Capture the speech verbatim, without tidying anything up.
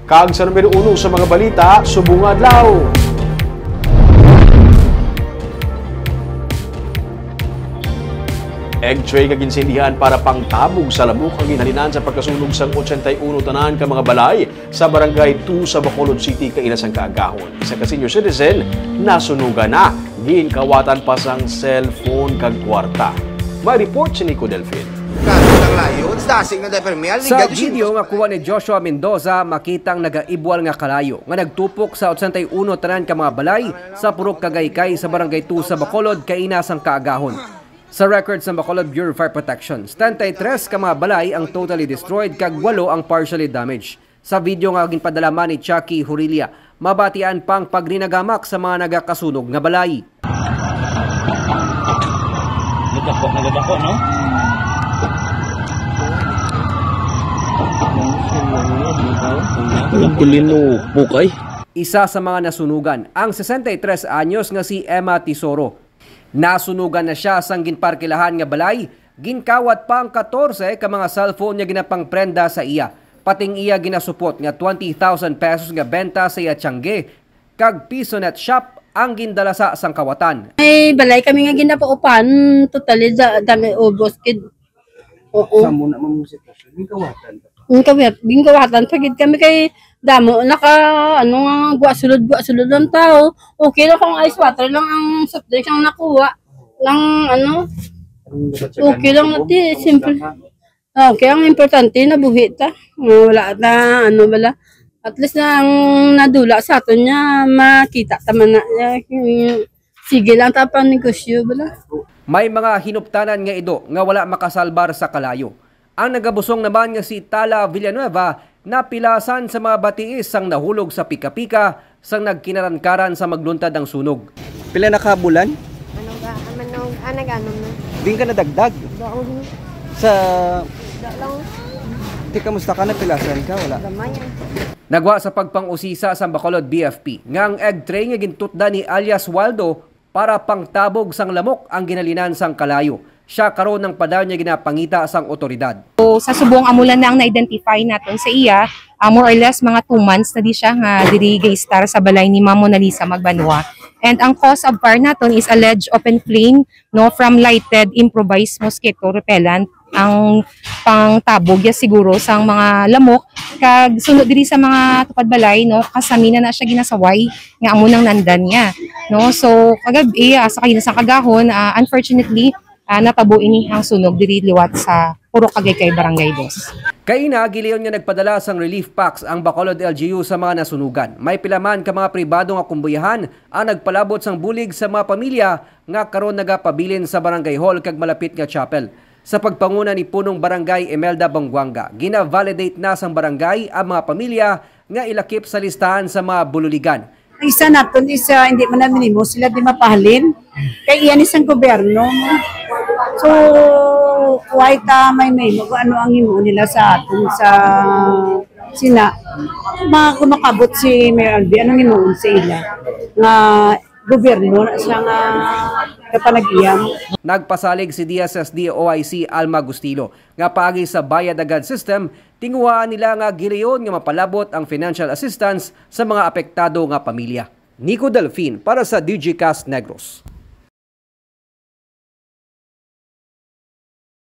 Kag sa numero uno sa mga balita subong nga adlaw, egg tray nga ginsindihan para pangtabog sa lamok ang ginhalinan sa pagkasunog sang ochenta y uno tanan ka mga balay sa Barangay two sa Bacolod City kaina sang kaagahon. Isa ka senior citizen nasunugan na, ginkawatan pa sang cellphone kag kwarta. May report si Nico Delfin. Kaso lang layo, dasig na diaper meal. Sa video nga kuha ni Joshua Mendoza, makitang nagaibwal nga kalayo nga nagtupok sa ochenta y uno tanan ka mga balay sa Purok Kagaykay sa Barangay two sa Bacolod kaina sang kaagahon. Sa record sa Bacolod Bureau of Fire Protection, setenta y tres ka mga balay ang totally destroyed kag walo ang partially damaged. Sa video nga ginpadala man ni Chucky Hurilia, mabatian pang pagrinagamak sa mga nagakasunog nga balay. Nagdako, nagdako, no? Ang kulinupok ay. Isa sa mga nasunugan, ang sesenta y tres anyos nga si Emma Tesoro. Nasunugan na siya sang ginparkilahan nga balay, ginkawat pa ang katorse ka mga cellphone nga ginapangprenda sa iya. Pating iya ginasupot nga twenty thousand pesos nga benta sa iya tiyangge, kag piso net shop ang gindala sa sang kawatan. May balay kami nga ginapaupan, totally da, dami ubos kid. Oo. Sa muna mo sitwasyon, may kawatan ka. Ang kawat, gingkawatan pa gid kami kay damo naka ano nga gwa sulod gwa sulod ang tao. Okay lang kung ice water lang ang soft drinks ang nakuha. Lang ano, okay lang natin, simple. Okay, ang importante nabuhi ta. Nga wala ta ano bala. At least na ang nadula sa aton niya makita ta man na. Sige lang ta pang negosyo bala. May mga hinuptanan nga ido nga wala makasalbar sa kalayo. Ang nagabusong naman nga si Tala Villanueva napilasan sa mga batiis sang nahulog sa pika-pika sang nagkinarankaran sa magluntad ang sunog. Pila na ka bulan? Ano ga, ano, ah, nag-ano na. Di ka nadagdag Doon, sa doon, Di kamusta ka? Napilasan ka? Wala. Gamay. Nagwa sa pagpang-usisa sang Bacolod B F P nga ang egg tray nga gintutda ni alias Waldo para pangtabog sang lamok ang ginhalinan sang kalayo. Siya karon ang padayon nga ginapangita sang otoridad. So, sa subong amo lang na ang na-identify naton sa iya, ah, more or less mga two months na di siya nga diri gaistar sa balay ni Ma'am Mona Lisa Magbanua. And ang cause of fire naton is alleged open flame, no, from lighted improvised mosquito repellent ang pangtabog ya siguro sang mga lamok kag sunod diri sa mga tupad balay, no, kasami na na siya ginasaway nga amo nang nandan niya, no. So kagab-i, ah, sa kaina sang kagahon, ah, unfortunately, ah, natabo ini ang sunog diri liwat sa Purok Kagaykay, Barangay Dos. Kaina, gilayon nga nagpadala sang relief packs ang Bacolod L G U sa mga nasunugan. May pila man ka mga pribado nga kumbuyahan ang nagpalabot sang bulig sa mga pamilya nga karon nagapabilin sa barangay hall kag malapit nga chapel. Sa pagpanguna ni Punong Barangay Imelda Banguanga, gina-validate na sang barangay ang mga pamilya nga ilakip sa listahan sa mga bululigan. Ang isa naton is, ah, hindi man namin himo sila di mapahalin. Kay iyan isang gobyerno. So, why ta may mahimo kung ano ang himo nila sa aton sa sina mga kumakabot si Mayor Albi, anong himuon sa ila nga gobyerno na siya nga kapanag-iyang. Nagpasalig si D S S D O I C Alma Gustilo nga paagi sa Bayad Agad system, tinguhaan nila nga gilayon nga mapalabot ang financial assistance sa mga apektado nga pamilya. Nico Delfin para sa Digicast Negros.